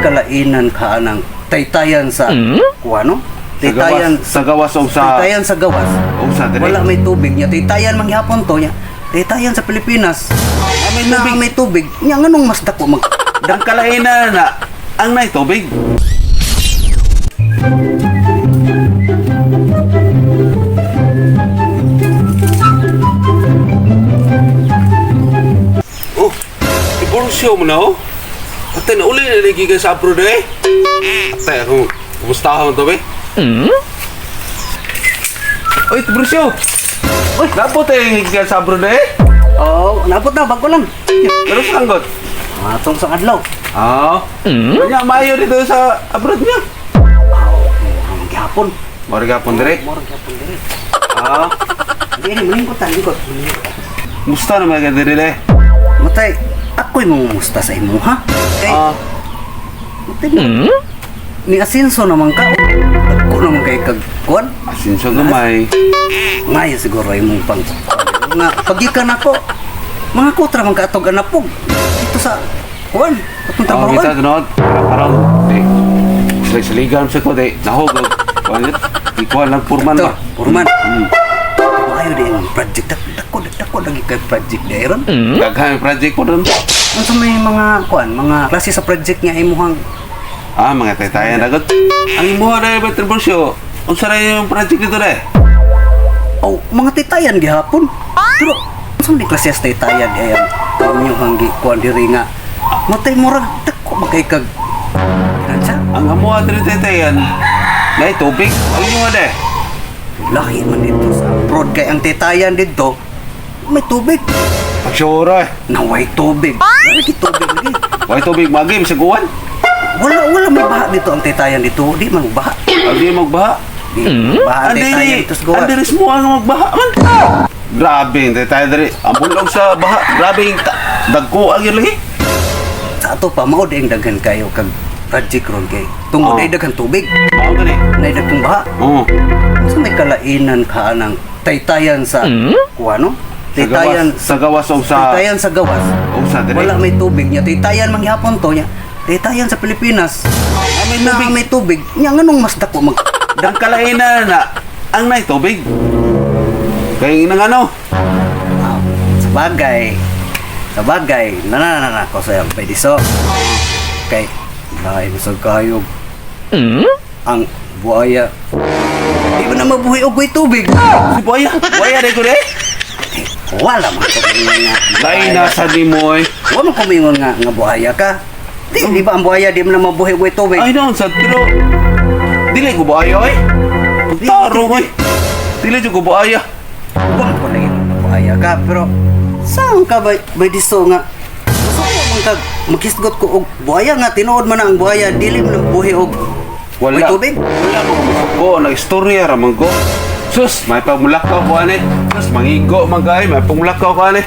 kalainan ka anang taytayan sa kuano? Sa gawas, Taytayan sa gawas o sa taytayan sa gawas. O sa dire. Wala may tubig nya, taytayan mangyapon to nya. Taytayan sa Pilipinas. May Na tubig. may tubig. Nya nganong mas dako mag Ang kalainan na ang nay tubig. Oh, diborsyo mo na oh. Atay na uli na lagi ka sa abroad eh. Atay ako, kumusta ka to be? Oy, diborsyo! Oy, napot eh, gikan sa abroad eh. Oh, nabot na bago lang. Pero sa anggot. Matong sa adlaw. Ah. Kanya maayo dito sa abroad niya. Oh, ang gihapon. Mori gapon dire. Mora gihapon dire. Ah. Di ni malingkot ta, lingkot. Musta naman ka dire le? Matay, ako'y mangumusta sa imo ha. Kay Ah, matay mo. Ni asinso naman ka. Ako naman kay kag kuan. asinso gamay. Ngayon siguro imong pang nga pagikan ako. Mga kutra man kaatog anapog. Dito sa kuan, atong Ah, kita trabahoan. tunod. Karon di. Silig-siligan sa ko di. Nahugog. Kuan yun. Ikuan lang purman Ito, ba. purman. Maayo di imong project dako dako lagi kay project di ron. Daghan project ko dun. Unsa may mga kuan, mga klase sa project nga imuhang Ah, mga taytayan dagot. Ang imuha na ba Tribursyo? Unsa ra yung project dito re? Oh, mga titayan gihapon. Pero unsa may klase sa titayan di ayan ang inyong gi kuan diri nga. Matay murag dako man kay kag kinansa. Ang amuha diri taytayan. Nay tubig. Ang imuha de. Lahi man dito sa abroad kay ang titayan dito may tubig. Pagsura eh. Naway tubig. Wala gi tubig lagi. Way tubig magi sa guwan. Wala wala may baha dito ang titayan dito. Di man baha. Ang di magbaha. Di baha ang titayan dito sa gawas. Ang diri mo ang magbaha man. Grabe, hindi tayo diri. Ang bulong sa baha, grabe yung dagko ang yun lagi. Sa ato pa mao di ang daghan kayo kag project ron kay tungod Oh. ay daghan tubig. Mao gani. Nay dagkong baha. Oo. Unsa may kalainan ka anang taytayan sa kuano? Sa gawas, Taytayan sa gawas o sa taytayan sa gawas. o sa dire. Wala may tubig nya, taytayan mangyapon to nya. Taytayan sa Pilipinas. May Na tubig. may tubig. Nya nganong mas dako mag Ang kalainan na ang nay tubig. Kay inang ano? Ah, sa bagay. Sa bagay, nananana ko sa pwede so. Kay lain sa kayog. Ang buaya. Di ba na mabuhi og way tubig? Si buaya, buaya de ko de. Eh, wala man ko mingon nga. Lain na sa nimo eh. Wala man ko mingon nga nga buaya ka. Di, di ba ang buaya di man na mabuhi og way tubig? Ay noon sad pero dili ko buaya oy. Tarong oy. Dili jud ko buaya. Wala ko lagi nga buaya ka pero saan ka ba ba diso nga Gusto ko man kag makisgot ko og buaya nga tinuod man na ang buaya dili man na buhi og Wala. way tubig. Wala ko ko nag-istorya ra man ko. Sus, may pagmulakaw ko ani. Sus, mangigo man kay, may pagmulakaw ko ani.